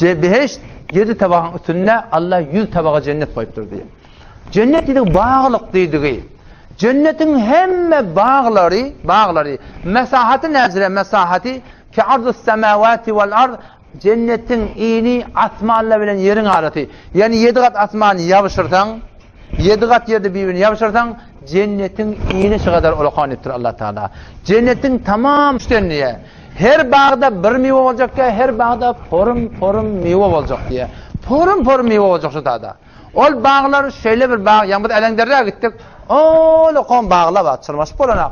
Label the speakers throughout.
Speaker 1: Behişt ýedi tabagyň üstünde Allah 100 tabaga jennet goýupdyr diýýär. Jennet diýdigi baglyk diýdigi. Jennetiň hemme baglary, baglary, mesahaty näcire mesahaty ki arzus semawati wal ard jennetiň ini asmanlar bilen ýeriň arasy. Ýani ýedi gat asmany ýabyşyrsaň, ýedi gat ýerde bir-birini ýabyşyrsaň, jennetiň ini şu gadar ulakan diýipdir Allah Taala. Jennetiň tamam üçden diýýär. Her bagda bir miwe boljak diýýär, her bagda porum-porum miwe boljak diýýär. Porum-porum miwe boljak şu tada. Ol baglar şeýle bir bag, ýaňy biz Äleňderä gitdik. Ol-okan baglar bar, çyrmaşyp bolanak.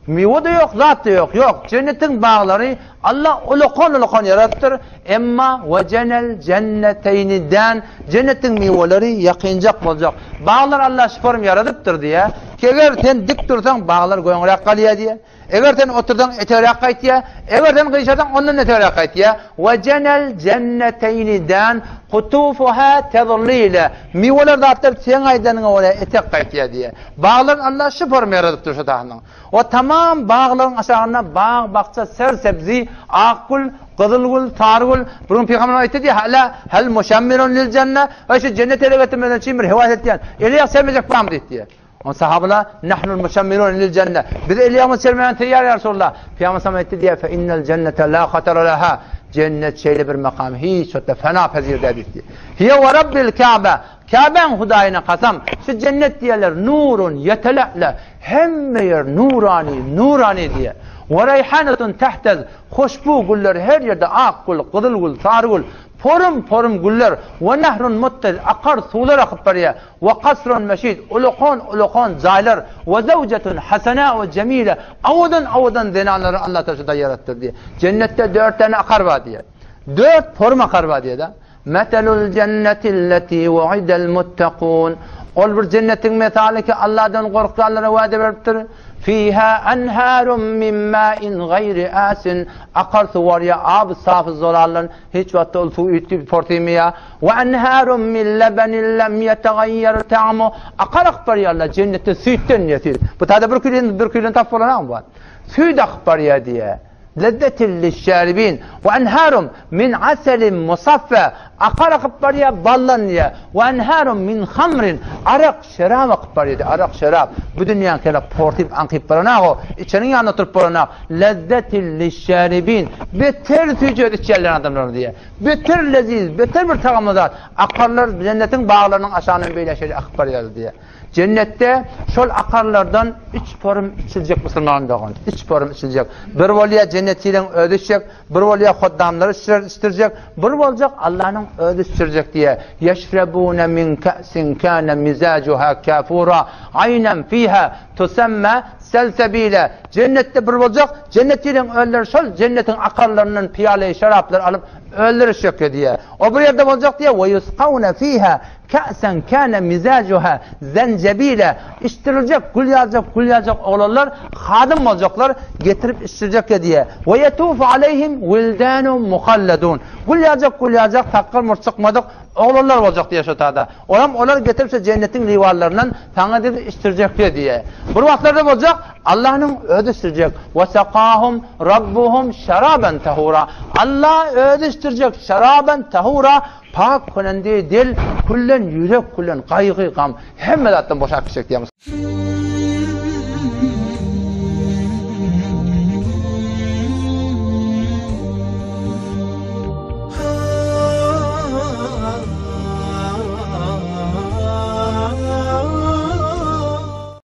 Speaker 1: Miwe-de ýok, zat-da ýok. Ýok, jennetiň baglary Allah ulakan-ulakan ýaradypdyr. Emma we jenel jenneteýni dan, jennetiň miweleri ýakynjak boljak. Baglar Allah şu form ýaradypdyr diýýär. Eger sen dik dursaň, baglar göňräk galýar diýýär. Eger sen otursaň etegräk gaýtýar, eger sen gyşarsaň ondan etegräk gaýtýar. We jenel jenneteýni dan kutufuha tezlile. Miweler zatlar seň aýdanyňa görä etek gaýtýar diýýär. Baglaryny Allah şu forma ýaradypdyr şu taýynyň. O tamam baglaryň aşagynda bag-bakja ser-sebzi, ak gül, gyzyl gül, sary gül. Bir gün Pygamberimiz aýtdy diýýär, Hala hal muşammirun lil jenne? Eý şu jennet ele getirmeden çyn bir hewas etýän, eli ýag sermejek barmy diýdi diýýär. Onda sahabalar, Nahnul muşammirun lil jenne. Biz el ýagymyzy çermäge teýýar ýa Resulallah. Pygamber sallam aýtdy diýýär, Fe innel jennete la hatara laha. Jennet şeýle bir makam, hiç wagtda fena pezir däl diýdi. Hiýe we Rabbil Käbe. Käbäň Hudaýyna kasam, şu jennet diýerler, nurun ýetele'le, hemme ýer nurany, nurany diýer. We reýhanetun tehtez, hoşbu güller her ýerde ak gül, gyzyl gül, sary gül, porum-porum güller, we nehrun muttez, akar suwlar akyp barýar. We kasrun meşid, ulakan-ulakan jaýlar, we zewjetun hasenâ'u jemile, owadan-owadan zenanlary Allah Tagala şurada ýaratdyr diýýär. Jennetde dört däne akar bar diýýär. Dört porum akar bar diýýär-de. Meselul jennetilleti wu'idel muttakun. Ol bir jennetiň mesaly ki Allahdan gorkýanlara wada beripdir. Fiha enharun min ma'in gaýri asin. Akar suw bar ýa aby safy zolaldan hiç wagtda ol suw üýtgüp porsymaýar. We enharun min lebenin lem ýetagaýýer ta'mu. Akar akyp barýarlar jennetde süýtden diýýär süýt. Bu taýda bir küýlen bir küýlen tapyp bolanok bu. Süýt akyp barýar diýýär. Lezzetin lişşaribin we enharun min aselin musaffa akar akyp barýar baldan diýýär. We enharun min hamrin arak şerap akyp barýar diýýär. Arak şerap. Bu dünýäň kele portyp aňkyp baranak o. Içeniň ýanynda oturyp bolanak. Lezzetin lişşaribin beter süýji içýärler adamlar diýýär. Beter leziz, beter bir tagamly zat. Akarlar jennetiň baglarynyň aşagyndan beýle şeýle akyp barýar diýýär. Jennetde şol akarlardan üç porum içiljek musulman dogan. Üç porum içiljek. Bir bolýar jennetçileriň özi içjek, bir bolýar hoddamlary içirer, içdirjek, bir boljak Allanyň özi içdirjek diýýär. Ýeşrebune min ka'sin kana mizajuha kafura aynan fiha tusamma selsebile. Jennetde bir boljak, jennetçileriň özleri şol jennetiň akarlaryndan pyýaly şeraplar alyp özleri içjek diýýär. O bir ýerde boljak diýýär, we yusqawna fiha Ka'sen kâne mizacuha zenjebile, içdiriljek, gül ýaljak, gül ýaljak oglanlar hadym boljaklar, getirip içdirjek diýýär. We ýetufu aleýhim wildanu muhalladun. Gül ýaljak, gül ýaljak, sakgal murt çykmadyk oglanlar boljak diýýär şo tada. Olam olar getirip şo jennetiň liwanlaryndan saňa diýip içdirjek diýýär. Bir wagtlarda boljak, Allanyň özi içdirjek. We sakahum rabbuhum şaraban tahura. Allah özi içdirjek şaraban tahura. Pak külendi dil, küllen ýürek küllen gaýgy gam hemme zatdan boşap gitjek diýýär.